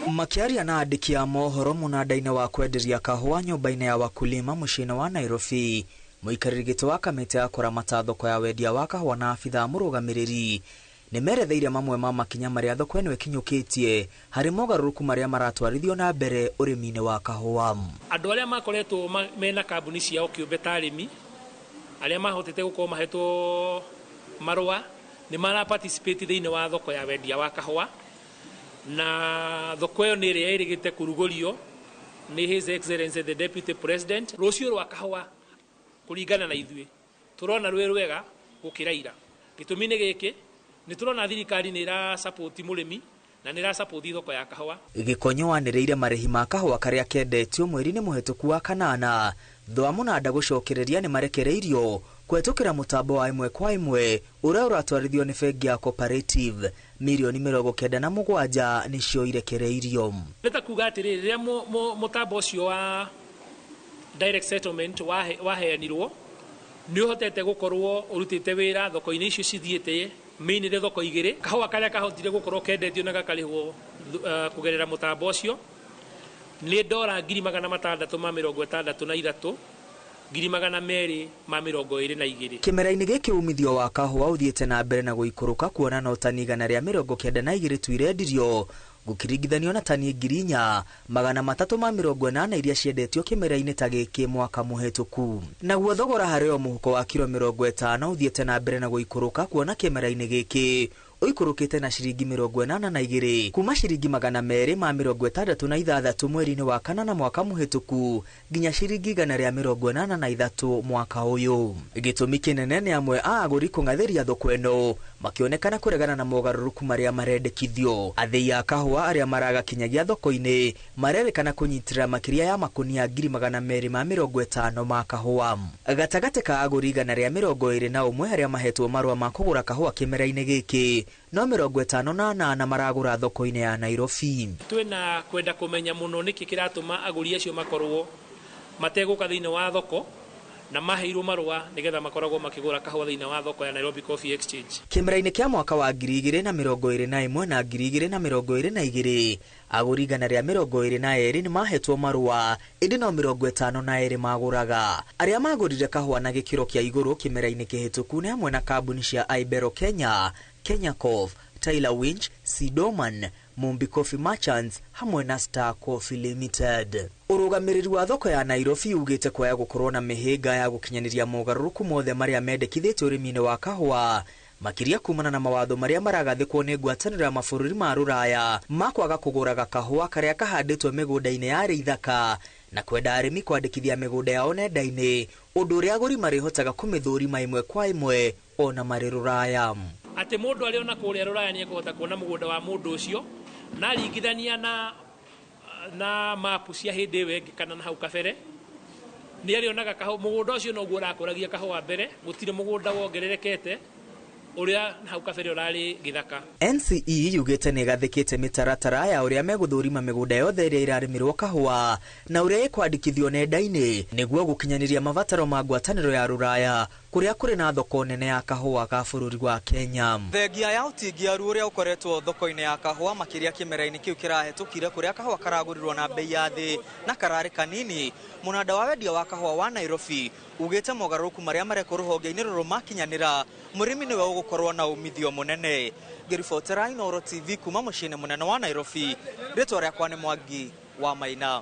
Makĩaria na andĩki a mohoro mũnanda-inĩ wa kwenderia kahũa nyũmba-inĩ ya Wakulima mũciĩ-inĩ wa Nairobi, mũikarĩri gĩtĩ wa kamĩtĩ ya kũramata thoko ya wendia wa kahũa na abithaa mũrũgamĩrĩri nĩ meretheire mamwe ma makinya marĩa thoko ĩno ĩkinyũkĩtie harĩ mogarũrũku marĩa maratwarithio na mbere ũrĩmi-inĩ wa kahũa. Andũ arĩa makoretwo mena kambuni ciao kĩũmbe ta arĩmi arĩa mahotete gũkorwo mahetwo marũa nĩ mara participate thĩinĩ wa thoko ya wendia wa kahũa, na thoko ĩyo nĩ ĩrĩa ĩrĩgĩte kũrugũrio nĩ His Excellency the Deputy President. Rũciũ rwa kahũa kũringana na ithuĩ tũrona rwĩ rwega gũkĩra ira. Gĩtũmi nĩ gĩkĩ, nĩ tũrona thirikari nĩ ĩra support mũrĩmi na nĩ ĩra support thoko ya kahũa. Gĩkonyo wanĩrĩire marĩhi ma kahũa karĩa kendetio mweri-inĩ mũhetũku wa kanana thwa mũnanda gũcokereria nĩ marekereirio kũhetũkĩra mũtambo wa ĩmwe kwa ĩmwe ũrĩa ũratwarithio nĩ bengi ya Cooperative. Mirioni 97 nĩcio irekereirio. Nĩ ta kuga atĩrĩrĩ, rĩrĩa mũtambo ũcio wa direct settlement waheanirwo nĩ ũhotete gũkorwo ũrutĩte wĩra thoko-inĩ icio cithiĩte mainly thoko igĩrĩ. Kahũa karĩa kahotire gũkorwo kendetio na gakarĩhwo kũgerera mũtambo ũcio nĩ ndora 663 222. Kĩmera-inĩ gĩkĩ umithio wa kahũa ũthiĩte na mbere na gũikũrũka kuona no tani 192 tu irendirio gũkĩringithanio na tani 4380 iria ciendetio kĩmera-inĩ ta gĩkĩ mwaka mũhetũku. Naguo thogora harĩ o mũhuko wa kiro 50 ũthiĩte na mbere na gũikũrũka kuona kĩmera-inĩ gĩkĩ ũikũrũkĩte na ciringi 82 kuma ciringi 266 mweri-inĩ wa kanana mwaka mũhetũku nginya ciringi 183 mwaka ũyũ. Gĩtũmi kĩnene nĩ amwe a agũri kũng'athĩria thoko ĩno makĩonekana kũregana na mogarũrũku marĩa marendekithio. Athĩi a kahũa arĩa maragakinyagia thoko-inĩ marerĩkana kũnyitĩrĩra makĩria ya makunia 250 ma kahũa. Gatagatĩ ka agũri 121 arĩa mahetwo marũa ma kũgũra kahũa kĩmera-inĩ gĩkĩ no 58 maragũra thoko-inĩ ya Nairobi. Twĩna kwenda kũmenya mũno nĩkĩ kĩratũma agũri acio makorwo mategũka thĩinĩ wa thoko na maheirwo marũa nĩgetha makoragwo makĩgũra kahũa thĩinĩ wa thoko ya Nairobi Coffee Exchange. Kĩmera-inĩ kĩa mwaka wa 2021 na 2022 agũri 122 nĩ mahetwo marũa ĩndĩ no 52 magũraga. Arĩa magũrire kahũa na gĩkĩro kĩa igũrũ kĩmera-inĩ kĩhĩtũku nĩ hamwe na kambuni cia Ibero Kenya, Kenya Coff, Taylor Winch, Sidoman, Mumbi Coffee Merchants hamwe na Star Coffee Limited. Ũrũgamĩrĩri wa thoko ya Nairobi ugĩte kwaya gũkorwo na mĩhĩnga ya gũkinyanĩria mogarũrũku mothe marĩa mendekithĩtio ũrĩmi-inĩ wa kahũa makĩria kumana na mawatho marĩa maragathĩkwo nĩ ngwatanĩro ya mabũrũri ma Rũraya ma kwaga kũgũraga kahũa karĩa kahandĩtwo mĩgũnda-inĩ ya ithaka na kwenda arĩmi kwandĩkithia mĩgũnda yao nenda-inĩ, ũndũ ũrĩa agũri marĩhotaga kũmĩthũrima ĩmwe kwa ĩmwe ona marĩ Rũraya. Atĩ mũndũ arĩ ona kũrĩa Rũraya nĩ ekũhota kuona mũgũnda wa mũndũ ũcio na aringithania na mapu cia hĩndĩ ĩyo ĩngĩ kana na hau kabere nĩ arĩonaga mũgũnda ũcio noguo ũrakũragia kahũa mbere, gũtirĩ mũgũnda wongererekete ũrĩa hau kabere ũrarĩ gĩthaka. NCE yugĩte nĩ ĩgathĩkĩte mĩtaratara ya ũrĩa megũthũrima mĩgũnda yothe ĩrĩa ĩrarĩmĩrwo kahũa na ũrĩa ĩkwandĩkithio nenda-inĩ nĩguo gũkinyanĩria mabataro ma ngwatanĩro ya Rũraya kũrĩa kũrĩ na thoko nene ya kahũa ga bũrũri wa Kenya. Thengia ya ũtingiaru ũrĩa ũkoretwo thoko-inĩ ya kahũa makĩria kĩmera-inĩ kĩu kĩrahetũkire kũrĩa kahũa karagũrirwo na bei ya thĩ na kararĩ kanini, mũnanda wa wendia wa kahũa wa Nairobi ugĩte mogarũrũku marĩa marekwo rũhonge-inĩ rũrũ makinyanĩra mũrĩmi nĩwe ũgũkorwo na umithio mũnene. Ngĩribotera Inooro TV kuma mũciĩ-inĩ mũnene wa Nairobi, rĩtwa rĩakwa nĩ Mwangi wa Maina.